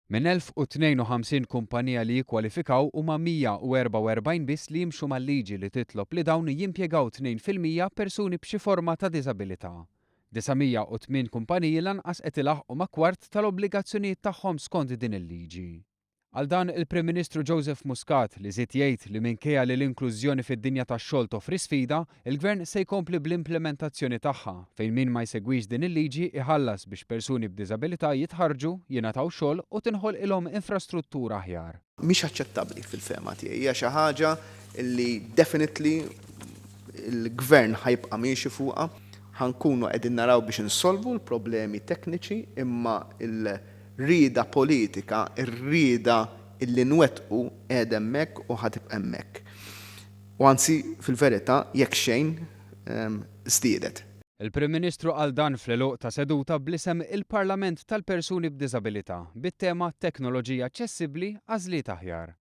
Minn 1,052 kumpanija li jikkwalifikaw huma 144 biss li jimxu mal-liġi li titlob li dawn jimpjegaw 2% persuni b'xi forma ta' diżabilità. 908 kumpaniji lanqas qed ilaħħqu ma' kwart tal-obbligazzjonijiet tagħhom skont din il-liġi. Għal dan il-Prim Ministru Joseph Muscat li żied jgħid li minkejja li l-inklużjoni fid-dinja tax-xogħol toffri sfida, il-Gvern se jkompli bl-implimentazzjoni tagħha fejn min ma jsegwix din il-liġi iħallas biex persuni b'diżabilità jitħarrġu, jingħataw xogħol u tinħolqilhom infrastruttura aħjar. Mhix aċċettabbli fil-fehma tiegħi. Hija xi ħaġa li definitely l-Gvern ħa jibqa' miexi fuqha. Ħa nkunu qegħdin naraw biex insolvu l-problemi tekniċi imma l Rieda politika, ir-rieda illi nwettqu qiegħda hemmhekk u ħa tibqa' hemmhekk. U anzi, fil-verità, jekk xejn, żdiedet. Il-Prim Ministru qal dan fl-għeluq ta' seduta bl-isem Il-Parlament tal-Persuni b'Diżabilità, bit-tema Teknoloġija aċċessibbli, għażliet aħjar.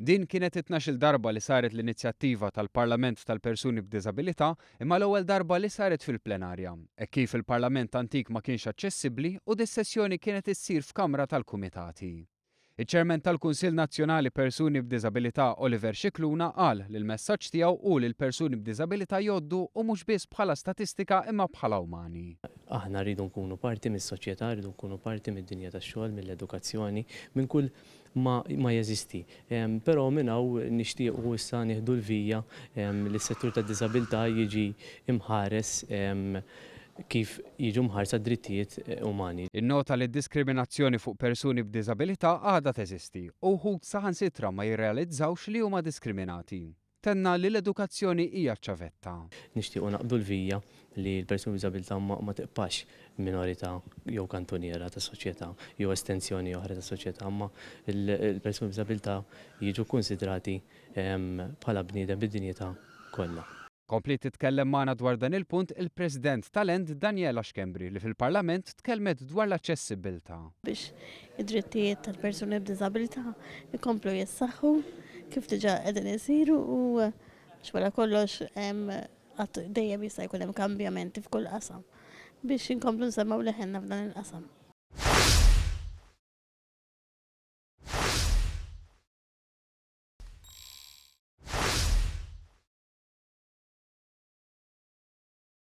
Din kienet it-tnax-il darba li saret l-inizjattiva tal-Parlament tal-Persuni b'Diżabilità imma l-ewwel darba li saret fil-plenarja, hekk kif il-Parlament antik ma kienx aċċessibbli u dis-sessjoni kienet issir f'kamra tal-kumitati. Iċ-Chairman tal-Kunsill Nazzjonali Persuni b'Diżabilità Oliver Scicluna qal li l-messaġġ tiegħu hu li l-persuni b'diżabilità jgħoddu u mhux biss bħala statistika imma bħala umani. Aħna rridu nkunu parti mis-soċjetà, rridu nkunu parti mid-dinja tax-xogħol, mill-edukazzjoni, minn kull ma ma jeżisti. Però minn hawn nixtiequ issa nieħdu l-vija li s-settur tad-diżabilità jiġi mħares kif jiġu mħarsa d-drittijiet umani. Innota li d-diskriminazzjoni fuq persuni b'diżabilità għadha teżisti u wħud saħansitra ma jirrealizzawx li huma diskriminati. Tenna li l-edukazzjoni hija ċ-ċavetta. Nixtiequ naqbdu l-vija li l-persuni b'diżabilità ma tibqax minorità jew kantuniera tas-soċjetà jew estensjoni oħra tas-soċjetà imma l-persuni b'diżabilità jiġu kkunsidrati bħala bniedem bid-dinjità kollha. Kompliet titkellem magħna dwar dan il-punt il-President tal-END Daniela Schembri li fil-Parlament tkellmet dwar l-aċċessibbiltà. Biex id-drittijiet tal-persuni b'diżabilità jkomplu jissaħħu kif diġà qegħdin isiru u għax wara kollox qatt dejjem jista' jkun hemm kambjamenti f'kull qasam biex inkomplu nsemmgħu leħenna f'dan il-qasam.